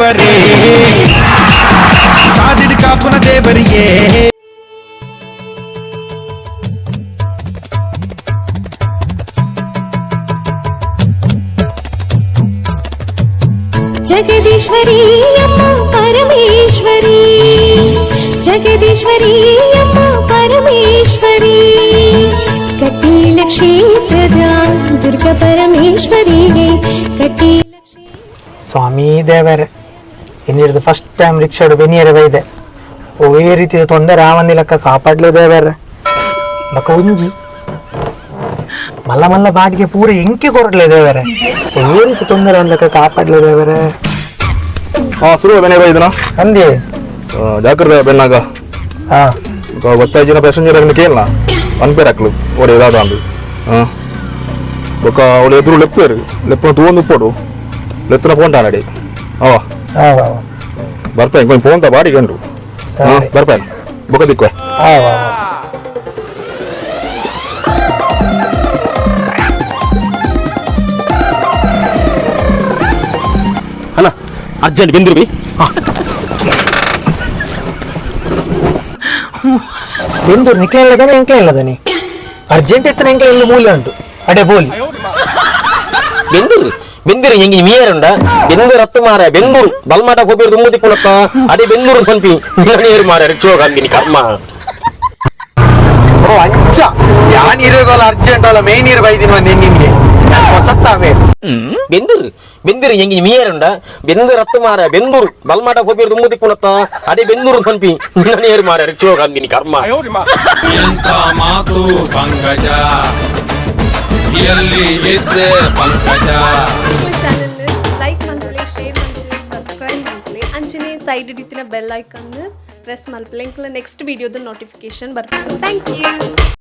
ದೇವರೇ, ಸಾದಿಡ್ ಕಾಪುನ ದೇವರಿಯೇ. ಜಗದೀಶ್ವರಿ ಅಮ್ಮ ಪರಮೇಶ್ವರಿ, ಜಗದೀಶ್ವರಿ ಅಮ್ಮ ಪರಮೇಶ್ವರಿ, ಕಟೀಲ ಕ್ಷೇತ್ರದ ದುರ್ಗ ಪರಮೇಶ್ವರಿಗೆ ಕಟೀಲ ಸ್ವಾಮಿ ದೇವರೇ, ಇನ್ನಿರ್ದು ಫಸ್ಟ್ ಟೈಮ್ ರಿಕ್ಷಾಡು ಬೆನಿಯರೆ ಬೈದೆ. ಒವೇ ರೀತಿಯ ತೊಂದರೆ ಆವಂದಿಲಕ್ಕ ಕಾಪಾಡ್ಲೆ ದೇವರೇ. ಬಕ ಒಂಜಿ ಮಲ್ಲ ಮಲ್ಲ ಬಾಡಿಗೆ ಪೂರ ಎಂಕೆ ಕೊರಡ್ಲೆ ದೇವರೇ. ಒವೇ ರೀತಿ ತೊಂದರೆ ಅಂದ್ಲಕ್ಕ ಕಾಪಾಡ್ಲೆ ದೇವರೇ. ಹಾ, ಶುರು ಬೆನೆ ಇದನ್ನ. ಅಂದೆ. ಜಾಗ್ರತೆ ಬೆನ್ನಾಗ. ಹಾ. ಗೊತ್ತಾಯ್ಜಿನ ಪ್ಯಾಸೆಂಜರ್ ಅಗ್ನ ಕೇಳಲ್ಲ ಅನ್ಪೇರ್ ಹಾಕ್ಲು ಓಡಿ ಇದಾದ ಅಂದು. ಹಾಂ, ಬೊಕ್ಕ ಅವಳು ಎದುರು ಲೆಪ್ಪೇರು, ಲೆಪ್ಪನ ತೂವೊಂದು ಉಪ್ಪೋಡು ಲೆತ್ತನ ಫೋನ್ ನಡಿ ಅವ. ಹಾ ವಾ. ಬರ್ಪೇನು, ಕೊಂಚ ಫೋನ್ ತ ಬಾಡಿ ಗಂಡು. ಹಾಂ. ಸರಿ. ಬರ್ಪೇನು, ಬೊಕ್ಕ ದಿಕ್ವೆ. ಹಾ ವಾ. ಅಣ್ಣ, ಅರ್ಜೆಂಟ್ ಬೆಂದಿರು ಬಿ. ಬೆಂದೂರು ನಿಕ್ಲೆ ಇಲ್ಲದಾನೆ, ಎಂಕ್ಲೆ ಇಲ್ಲದಾನೆ. ಅರ್ಜೆಂಟ್ ಎತ್ತನ ಎಂಕ್ಲೆ ಇಲ್ಲ, ಮೂಲೆ ಉಂಟು ಅಡೆ ಬೋಲಿ. ಬೆಂದೂರು ಬೆಂದಿರು ಎಂಗಿ ಮೀಯರುಂಡ ಬೆಂದೂರು ಹತ್ತು ಮಾರ ಬೆಂದೂರು ಬಲ್ಮಾಟ ಹೋಗಿರು ತುಂಬುದಿ ಕುಣತ್ತ ಅದೇ ಬೆಂದೂರು ಪಂಪಿ ನೀರು ಮಾರ ರಿಕ್ಷೋಗ ಅಂದಿನಿ ಕರ್ಮ. ಓ ಅಂಚ ಯಾನ್ ಇರೋಗಲ್ಲ, ಅರ್ಜೆಂಟ್ ಅಲ್ಲ, ಮೇನ್ ನೀರು ಬೈದಿನ ಬಂದೆ ನಿನ್ಗೆ ಹೊಸತ್ತಾವೆ. ಬೆಂದೂರು ಬೆಂದಿರು ಎಂಗಿ ಮೀಯರುಂಡ ಬೆಂದೂರು ಹತ್ತು ಮಾರ ಬೆಂದೂರು ಬಲ್ಮಾಟ ಹೋಗಿರು ತುಂಬುದಿ ಕುಣತ್ತ ಅದೇ ಬೆಂದೂರು ಪಂಪಿ ನೀರು ಮಾರ ರಿಕ್ಷೋಗ ಅಂದಿನಿ ಕರ್ಮ. ಎಂತ ಮಾತು ಪಂಕಜ, ಎಲ್ಲಿ ಇದ್ದೆ ಪಂಕಜ? ಚಾನಲ್ ಲೈಕ್ ಮಲ್ಪಲೆ, ಶೇರ್ ಮಲ್ಪಲೆ, ಸಬ್ಸ್ಕ್ರೈಬ್ ಮಲ್ಪಲೆ. ಅಂಚನೆ ಸೈಡ್ ಇತ್ತಿನ ಬೆಲ್ ಐಕನ್ ಪ್ರೆಸ್ ಮಲ್ಪಲೆ. ಎಂಕ್ಲ ನೆಕ್ಸ್ಟ್ ವಿಡಿಯೋದ ನೋಟಿಫಿಕೇಶನ್ ಬರ್ಪುಂಡು. Thank you.